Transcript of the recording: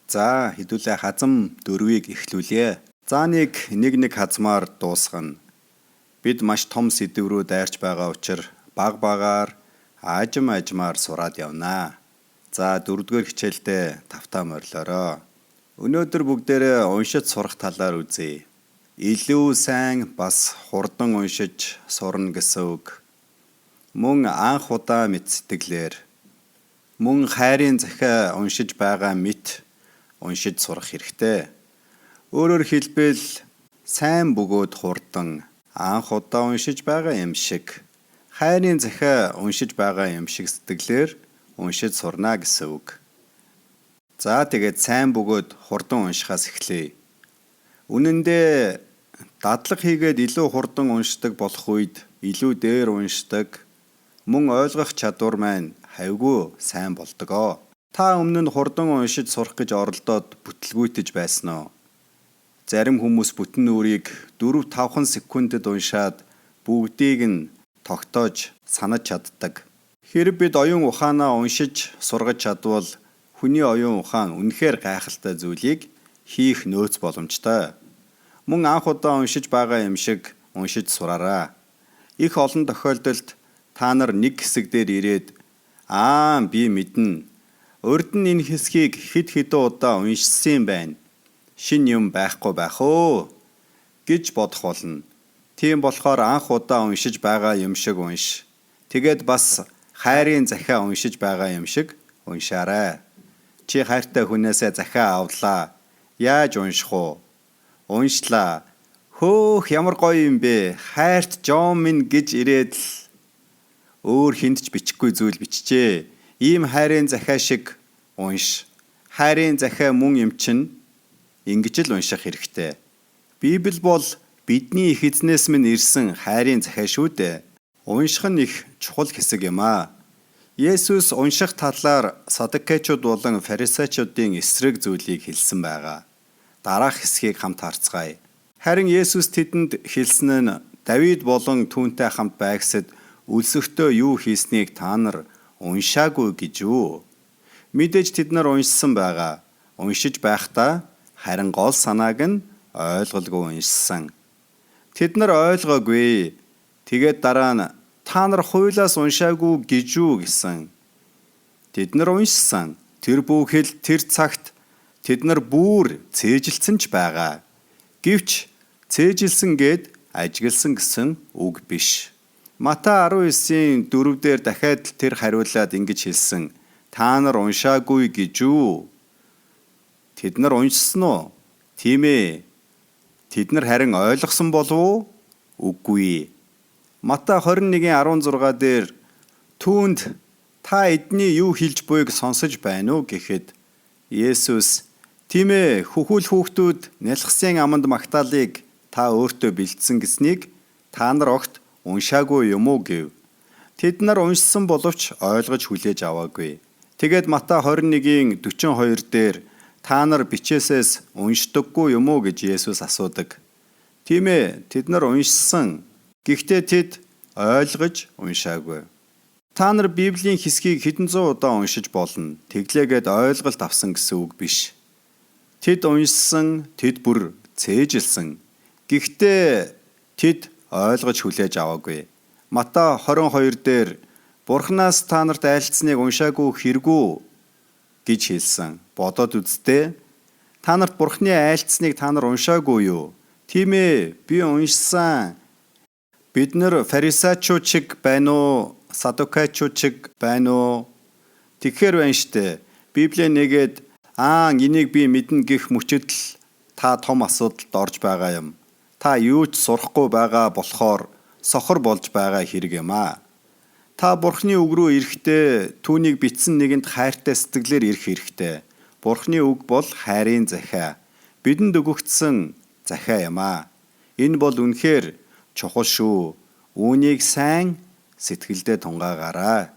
За, хэдүүлээ хазам дөрвийг эхлүүлье. Зааныг нэг нэг хазмаар дуусгана. Бид маш том сэдэв рүү дайрч байгаа учир бага багаар аажим аажмаар сураад явнаа. За, дөрөвдүгээр хичээлдээ тавтаа морилоорой. Өнөөдөр бүгдээрээ уншиж сурах талаар үзье. Илүү сайн бас хурдан уншиж сурна гэсэн үг. Мөн анх удаа мэт сэтгэлээр мөн хайрын захиа уншиж байгаа мэт уншиж сурах хэрэгтэй. Өөрөөр хэлбэл, сайн бөгөөд хурдан анх удаа уншиж байгаа юм шиг, хайрын захиа уншиж байгаа юм шиг сэтгэлээр уншиж сурна гэсэн үг. За, тэгээд сайн бөгөөд хурдан уншихаас эхлэе. Үнэн дээр, дадлага хийгээд илүү хурдан уншдаг болох үед илүү дээр уншдаг, мөн ойлгох чадвар маань хавьгүй сайн болдог. Та өмнө нь хурдан уншиж сурах гэж оролдоод бүтэлгүйтэж байсан уу? Зарим хүмүүс бүтэн нүүрийг 4 5 секундэд уншаад бүгдийг нь тогтоож санаж чаддаг. Хэрэв бид оюун ухаанаа уншиж сургаж чадвал хүний оюун ухаан үнэхээр гайхалтай зүйлийг хийх нөөц боломжтой. Мөн анх удаа уншиж байгаа юм шиг уншиж сураарай. Их олон тохиолдолд та нар нэг хэсэг дээр ирээд "Аа, би мэднэ. Урд нь энэ хэсгийг хэд хэдэн удаа уншсан юм байна. Шинэ юм байхгүй байх өө" гэж бодох болно. Тийм болохоор анх удаа уншиж байгаа юм шиг унш. Тэгээд бас хайрын захиа уншиж байгаа юм шиг уншаарай. Чи хайртай хүнээсээ захиа авлаа. Яаж унших уу? Уншлаа. "Хөөх, ямар гоё юм бэ? Хайрт Жон минь" гэж ирээд л өөр хэнд ч бичихгүй зүйл бичжээ. Ийм хайрын захиа шиг унш. Хайрын захиа мөн юм чинь ингэж л унших хэрэгтэй. Библи бол бидний их эзнээс минь ирсэн хайрын захиа шүү дээ. Унших нь их чухал хэсэг юм аа. Есүс унших талаар саддукейчууд болон фарисеучуудын эсрэг зүйлийг хэлсэн байгаа. Дараах хэсгийг хамт харцгаая. Харин Есүс тэдэнд хэлсэн нь: "Давид болон түүнтэй хамт байгсад өлсөхдөө юу хийснийг та нар уншаагүй гэж үү?" Мэдээж тэд нар уншсан байгаа. Уншиж байхдаа харин гол санааг нь ойлголгүй уншсан. Тэд нар ойлгоогүй. Тэгээд дараа нь "Та нар хуулиас уншаагүй гэж үү?" гэсэн. Тэд нар уншсан. Тэр бүхэл тэр цагт тэд нар бүр цээжилсэн ч байгаа. Гэвч цээжилсэн гээд ажигласан гэсэн үг биш. Матай 19-ийн 4 дээр дахиад л тэр хариулаад ингэж хэлсэн: "Та нар уншаагүй гэж үү?" Тэд нар уншсан уу? Тийм ээ. Тэд нар харин ойлгосон болов уу? Үгүй. Матай 21-ийн 16 дээр түүнд "Та эдний юу хэлж буйг сонсож байна уу?" гэхэд Есүс: "Тийм ээ, хөхүүл хүүхдүүд нялхсын аманд магтаалыг та өөртөө бэлдсэн гэснийг та нар огт уншаагүй юм уу?" гэв. Тэд нар уншсан боловч ойлгож хүлээж аваагүй. Тэгээд Матай 21-ийн 42 дээр "Та нар бичээсээс уншдаггүй юм уу?" гэж Есүс асуудаг. Тийм ээ, тэд нар уншсан. Гэхдээ тэд ойлгож уншаагүй. Та нар Библийн хэсгийг хэдэн зуун удаа уншиж болно. Тэглээгээд ойлголт авсан гэсэн үг биш. Тэд уншсан, тэд бүр цээжилсэн. Гэхдээ тэд ойлгож хүлээж аваагүй. Матай 22 дээр "Бурханаас та нарт айлдсаныг уншаагүй хэрэг үү?" гэж хэлсэн. Бодоод үз дээ. Та нарт Бурханы айлдсаныг та нар уншаагүй юу? Тийм ээ, би уншсан. Бид нар фарисеучуд шиг байна уу? Саддукейчуд шиг байна уу? Тэгэхээр байна штэ. Библийг нээгээд "Аа, энийг би мэднэ" гэх мөчөд л та том асуудалд орж байгаа юм. Та юу ч сурахгүй байгаа болохоор сохор болж байгаа хэрэг юм аа. Та Бурхны үг рүү ирэхдээ түүнийг бичсэн нэгэнд хайртай сэтгэлээр ирэх хэрэгтэй. Бурхны үг бол хайрын захиа. Бидэнд өгөгдсөн захиа юм аа. Энэ бол үнэхээр чухал шүү. Үүнийг сайн сэтгэлдээ тунгаагаарай.